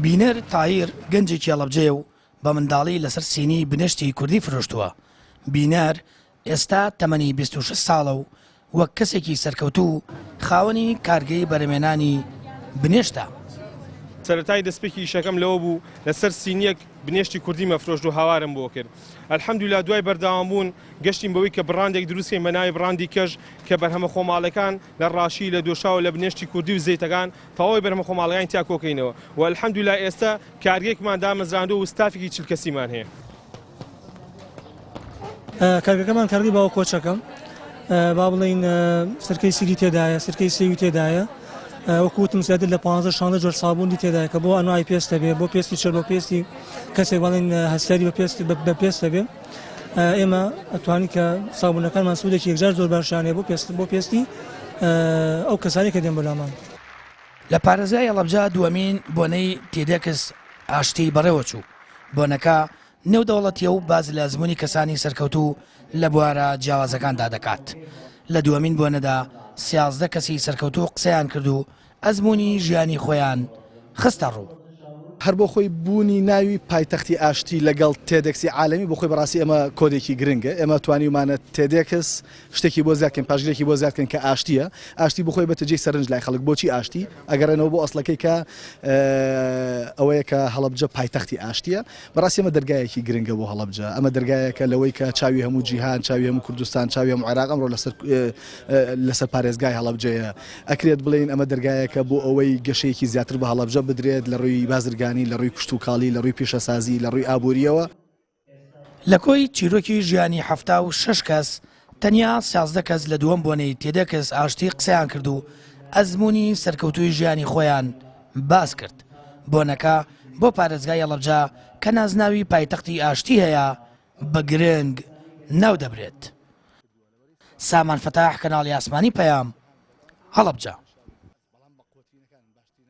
بینەر تاهیر گەنجێکی هەڵەبجەیە و بە منداڵی لەسەر سینی بنێشتی کوردی فرۆشتووە. بینەر ئێستا تەمەنی 26 ساڵە و وەک کەسێکی سەرکەوتوو خاوەنی کارگەی بەرهەمێنانی بنێشتە. سەرەتای دەستپێکی ئیشەکەم لەوە بوو لەسەر سینیەک بنێشتی کوردیم ئەفرۆشت و هاوارم بۆ کرد. الحمدللە دوای بەردەوام بوون گەشتین بەوەی کە بڕاندێک دروست کەین بە ناوی بڕاندی کەژ کە بەرهەمە خۆماڵەکان لە ڕاشی لە دۆشاو لە بنێشتی کوردی و زەیتەکان تەواوی بەرهەمە خۆماڵەکانی تیا کۆکەینەوە و الحمدللە ئێستا کارگەیەکمان دامەزراندووە و ستافێکی 40 کەسیمان هەیە. کارگەکەمان کارگەی باوە کۆچەکە با بڵین سرکەی سیری تێدایە سرکەی سێوی تێدایە وەکو وتم زیاتر لە 15 16 جۆر سابوونی تێدایە کە بۆ ئەنوای پێستە بێ بۆ پێستی چەر بۆ پێستی کەسێک بەڵێن هەستیاری بە پێست بە پێستە بێ ئێمە ئەتوانین کە سابوونەکانمان سوودێکی یەکجار زۆر باشیان هەیە بۆ پێست بۆ پێستی ئەو کەسانی کە دێن بۆ لامان. لە پارێزگای هەڵەبجە دووەمین بۆنەی تێدێکس ئاشتی بەڕێوەچوو، بۆنەکە نێودەوڵەتییە و باس لە ئەزموونی کەسانی سەرکەوتوو لە بوارە جیاوازەکاندا دەکات. لە دووەمین بۆنەدا 13 کەسی سەرکەوتوو قسەیان کرد و ئەزموونی ژیانی خۆیان خستە ڕوو. هەر بۆ خۆی بوونی ناوی پایتەختی ئاشتی لەگەڵ تێدێکسی عالەمی بۆ خۆی بەڕاستی ئێمە کۆدێکی گرنگە، ئێمە توانیومانە تێدێکس شتێکی بۆ زیاد کەین، پاشگرێکی بۆ زیاد کەین کە ئاشتییە، ئاشتی بۆ خۆی بێتە جێی سەرنج لای خەڵک، بۆچی ئاشتی؟ ئەگەڕێنەوە بۆ ئەسڵەکەی کە ئەوەیە کە هەڵەبجە پایتەختی ئاشتییە، بەڕاستی ئەمە دەرگایەکی گرنگە بۆ هەڵەبجە، ئەمە دەرگایەکە لەوەی کە چاوی هەموو جیهان، چاوی هەموو کوردستان، چاوی هەموو عێراق ئەمڕۆ لەسەر لەسەر پارێزگای هەڵەبجەیە. ئەکرێت بڵێین ئەمە دەرگایەکە بۆ ئەوەی گەشەیەکی زیاتر بە هەڵەبجە بدرێت لە ڕووی بازرگانی، لە ڕووی کشتوکاڵی، لە ڕووی پیشەسازی، لە ڕووی ئابوورییەوە. لە کۆی چیرۆکی ژیانی 76 کەس، تەنیا 13 کەس لە دووەم بۆنەی تێدێکس ئاشتی قسەیان کرد و ئەزموونی سەرکەوتووی ژیانی خۆیان باس کرد. بۆنەکە بۆ پارێزگای هەڵەبجە کە نازناوی پایتەختی ئاشتی هەیە، بە گرنگ ناودەبرێت. سامان فەتاح، کەناڵی ئاسمانی پەیام، هەڵەبجە.